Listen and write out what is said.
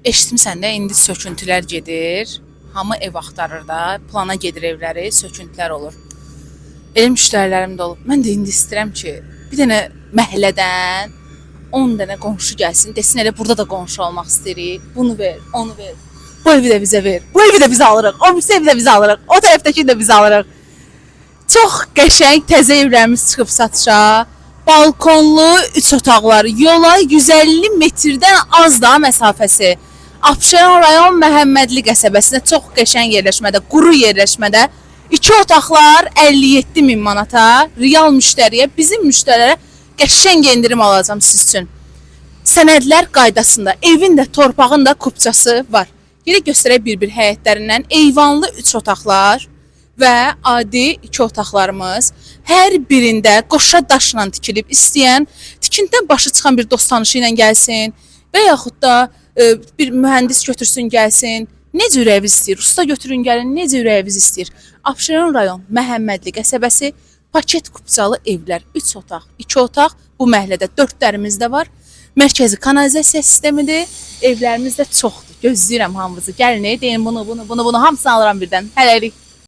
Eşitmisən də indi söküntülər gedir. Hamı ev axtarır da, plana gedir evləri, söküntülər olur. Elə müştərilərim də olub. Mən də indi istəyirəm ki, bir dənə məhəllədən 10 dənə qonşu gəlsin, desin elə burada da qonşu olmaq istəyirik. Bunu ver, onu ver. Bu evi də bizə ver. Bu evi də biz alırıq. O birisi evi də biz alırıq. O tərəfdəkini də biz alırıq. Çox qəşəng təzə evlərimiz çıxıb satışa. Balkonlu 3 otaqlar, yola 150 metrdən az daha məsafəsi. Abşeron rayon Məhəmmədli qəsəbəsində çox qəşəng yerləşmədə, quru yerləşmədə 2 otaqlar 57 min manata real müştəriyə, bizim müştərilərə qəşəng endirim alacağam siz üçün. Sənədlər qaydasında, evin də torpağın da kupçası var. Gedək göstərək bir-bir həyətlərindən eyvanlı 3 otaqlar və adi 2 otaqlarımız. Hər birində qoşa daşla tikilib, istəyən tikintidən başı çıxan bir dost tanışı ilə gəlsin və yaxud da bir mühəndis götürsün gəlsin. Necə ürəyiniz istəyir, usta götürün gəlin, necə ürəyiniz istəyir. Abşeron rayon Məhəmmədli qəsəbəsi paket kupçalı evlər, 3 otaq, 2 otaq bu məhəllədə 4-lərimiz də var. Mərkəzi kanalizasiya sistemidir. Evlərimiz də çoxdur. Gözləyirəm hamınızı. Gəlin, deyin bunu, bunu, bunu, bunu hamısını alıram birdən. Hələlik.